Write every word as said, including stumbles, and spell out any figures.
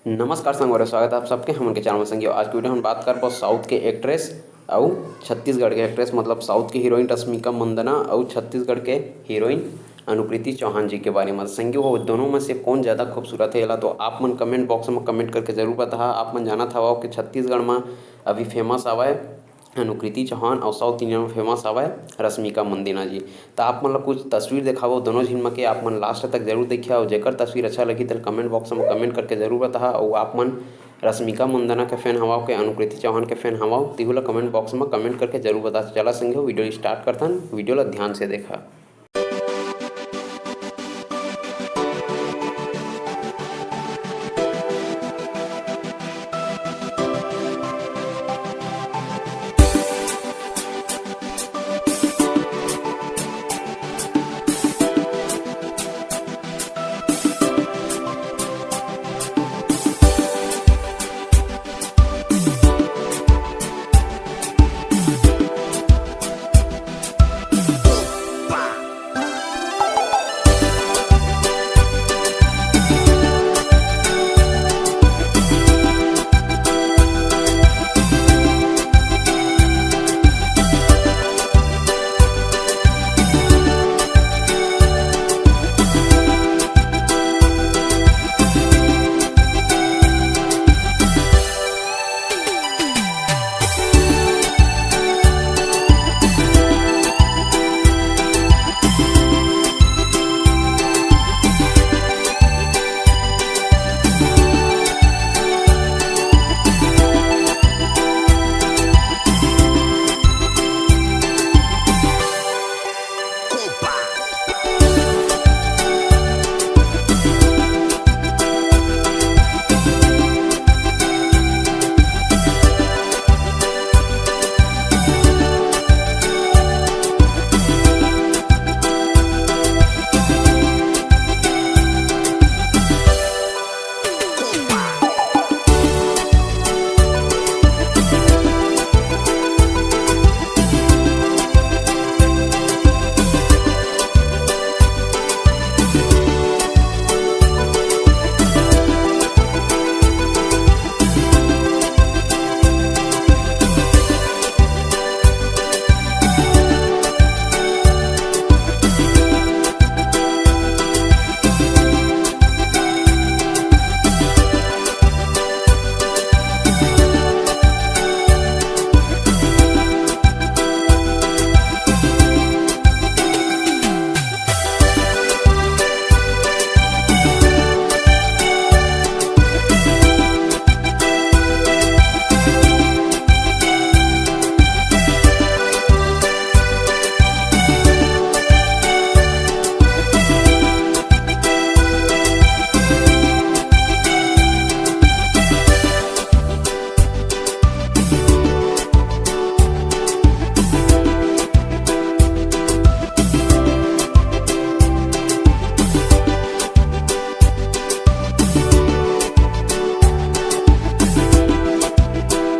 नमस्कार संगवारी, स्वागत है आप सबके हमन के चैनल में। संगवारी, आज के वीडियो हम बात करबो साउथ के एक्ट्रेस अउ छत्तीसगढ़ के एक्ट्रेस, मतलब साउथ के हीरोइन रश्मिका मंदाना अउ छत्तीसगढ़ के हीरोइन अनुकृति चौहान जी के बारे में। संगवारी, वो दोनों में से कौन ज़्यादा खूबसूरत है, एला तो आप मन कमेंट बॉक्स में कमेंट करके जरूर बताहा। आप मन जानत हवव कि छत्तीसगढ़ में अभी फेमस आवा है अनुकृति चौहान अउ साउथ इंडिया में फेमस हवय रश्मिका मंदाना जी। त आप मन ला कुछ तस्वीर देखाबो दोनों झिन म के, आप मन लास्ट तक जरूर देखिया अउ जेकर तस्वीर अच्छा लगही तेला कमेंट बॉक्स में कमेंट करके जरूर बताहा। अउ आप मन रश्मिका मंदाना के फैन हवव के अनुकृति चौहान के फैन हवव, तिहू ला कमेंट बॉक्स में कमेंट करके जरूर बता। चला संगवारी, वीडियो स्टार्ट करथन, वीडियो ला ध्यान से देखा।